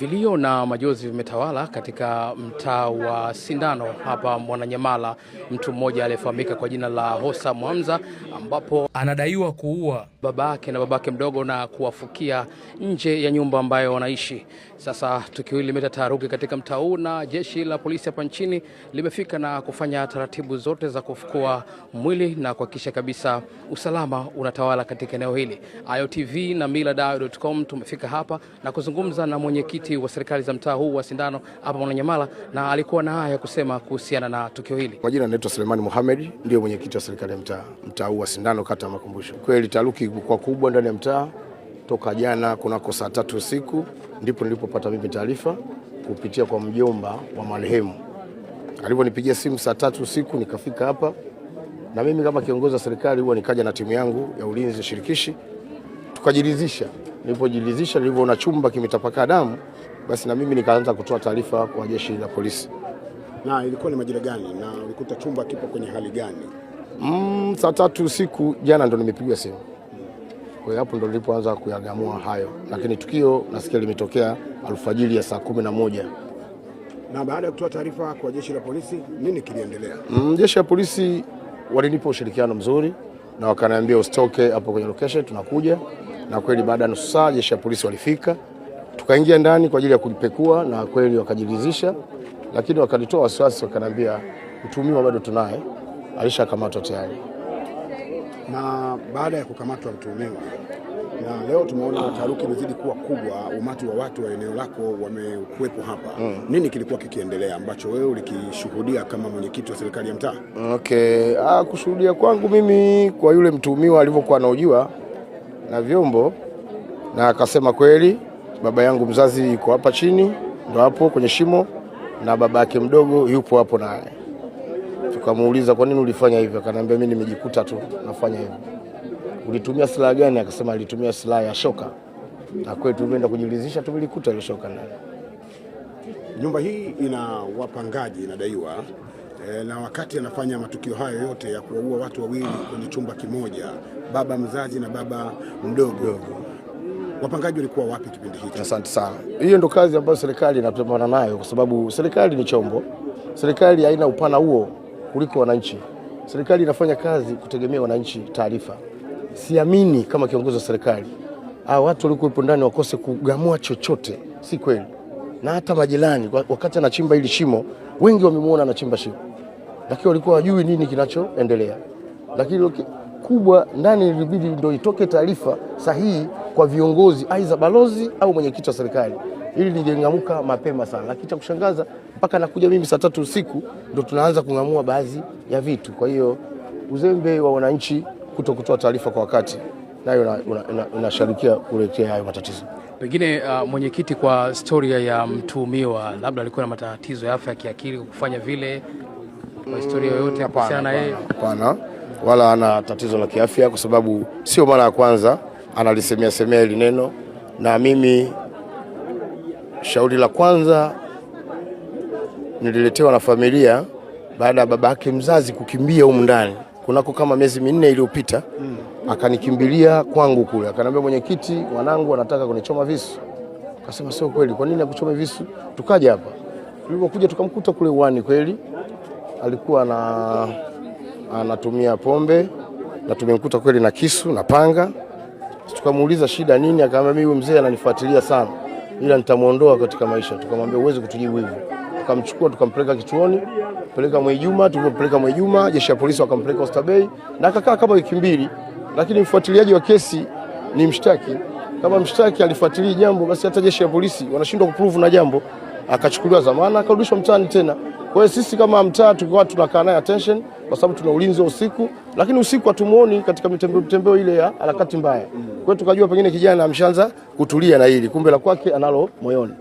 Vilio na majonzi vimetawala katika mtaa wa Sindano hapa Mwananyamala. Mtu mmoja aliyefahamika kwa jina la Hosa Mwamza, ambapo anadaiwa kuua babake na babake mdogo na kuwafukia nje ya nyumba ambayo wanaishi. Sasa tukio hili limeleta taharuki katika mtaa huu na jeshi la polisi hapa nchini limefika na kufanya taratibu zote za kufukua mwili na kuhakikisha kabisa usalama unatawala katika eneo hili. AyoTV na millardayo.com tumefika hapa na kuzungumza na mwenyekiti wa serikali za mtaa huu wa Sindano hapa Mwananyamala, na alikuwa na haya ya kusema kuhusiana na tukio hili. Kwa jina naitwa Selemani Mohamed, ndio mwenyekiti wa serikali ya mtaa huu wa Sindano, kata ya Makumbusho. Kweli taharuki ilikuwa kubwa ndani ya mtaa toka jana kunako saa 3 usiku, ndipo nilipopata mimi taarifa kupitia kwa mjomba wa marehemu. Aliponipigia simu saa 3 usiku nikafika hapa, na mimi kama kiongozi wa serikali huwa nikaja na timu yangu ya ulinzi shirikishi tukajiridhisha. Nilipojiridhisha, nilivyoona chumba kimetapakaa damu, basi na mimi nikaanza kutoa taarifa kwa jeshi la polisi. Na ilikuwa ni majira gani na ulikuta chumba kipo kwenye hali gani? Saa 3 usiku jana ndo nimepigwa simu. Kwa hiyo hapo ndo nilipoanza kuyagamua hayo, lakini tukio nasikia limetokea alfajiri ya saa 11. Na baada ya kutoa taarifa kwa jeshi la polisi, nini kiliendelea? Jeshi la polisi walinipa ushirikiano mzuri na wakaniambia usitoke hapo kwenye location, tunakuja. Na kweli baada ya nusu saa jeshi la polisi walifika, tukaingia ndani kwa ajili ya kulipekua na kweli wakajiridhisha, lakini wakanitoa wasiwasi, wakaniambia mtuhumiwa bado tunaye, alishakamatwa tayari. Na baada ya kukamatwa mtuhumiwa, na leo tumeona taharuki imezidi kuwa kubwa, umati wa watu wa eneo lako wamekuwepo hapa. Nini kilikuwa kikiendelea ambacho wewe ulikishuhudia kama mwenyekiti wa serikali ya mtaa? Okay, kushuhudia kwangu mimi kwa yule mtuhumiwa alivyokuwa anahojiwa na vyombo, na akasema kweli baba yangu mzazi yuko hapa chini, ndo hapo kwenye shimo, na baba yake mdogo yupo hapo naye. Tukamuuliza kwa nini ulifanya hivyo, akaniambia mimi nimejikuta tu nafanya hivyo. Ulitumia silaha gani? Akasema alitumia silaha ya shoka, na kweli tulienda kujiridhisha, tulikuta ile shoka ndani. Nyumba hii ina wapangaji inadaiwa, na wakati anafanya matukio hayo yote ya kuwaua watu wawili kwenye chumba kimoja, baba mzazi na baba mdogo, wapangaji walikuwa wapi kipindi hicho? Asante sana. Hiyo ndo kazi ambayo serikali inapambana nayo, kwa sababu serikali ni chombo. Serikali haina upana huo kuliko wananchi. Serikali inafanya kazi kutegemea wananchi taarifa. Siamini kama kiongozi wa serikali hao watu walikuwepo ndani wakose kugamua chochote, si kweli. Na hata majirani wakati anachimba hili shimo, wengi wamemuona anachimba shimo, lakini walikuwa hawajui nini kinachoendelea. Lakini kubwa ndani ilibidi ndio itoke taarifa sahihi kwa viongozi, aidha balozi au mwenyekiti wa serikali, ili lingengamuka mapema sana. Lakini cha kushangaza mpaka nakuja mimi saa 3 usiku ndo tunaanza kungamua baadhi ya vitu. Kwa hiyo uzembe wa wananchi kuto kutoa taarifa kwa wakati nayo inasharikia kuletea hayo matatizo. Pengine mwenyekiti, kwa historia ya mtuhumiwa, labda alikuwa na matatizo ya afya ya kiakili kufanya vile, kwa historia yoyote kuhusiana na yeye? Hapana, wala ana tatizo la kiafya, kwa sababu sio mara ya kwanza analisemea semea hili neno, na mimi shauri la kwanza nililetewa na familia baada ya babake mzazi kukimbia humu ndani kunako kama miezi 4 iliyopita. Akanikimbilia kwangu kule, akaniambia mwenyekiti, wanangu wanataka kunichoma visu. Akasema sio kweli, kwa nini akuchome visu? Tukaja hapa, tulipokuja tukamkuta kule uani, kweli alikuwa anatumia pombe na tumemkuta kweli na kisu na panga. Tukamuuliza shida nini, akaambia mimi huyu mzee ananifuatilia sana, ila nitamuondoa katika maisha. Tukamwambia uweze kutujibu hivyo. Tukamchukua tukampeleka kituoni, peleka Mwijuma. Tulipopeleka Mwijuma, jeshi la polisi wakampeleka Oysterbay na akakaa kama wiki 2. Lakini mfuatiliaji wa kesi ni mshtaki. Kama mshtaki alifuatilia jambo, basi hata jeshi la polisi wanashindwa kuprove na jambo, akachukuliwa dhamana akarudishwa mtaani tena. Kwa hiyo sisi kama mtaa tulikuwa tunakaa naye attention, kwa sababu tuna ulinzi wa usiku, lakini usiku hatumuoni katika mitembeo ile ya harakati mbaya. Kwa hiyo tukajua pengine kijana ameshaanza kutulia na hili, kumbe la kwake analo moyoni.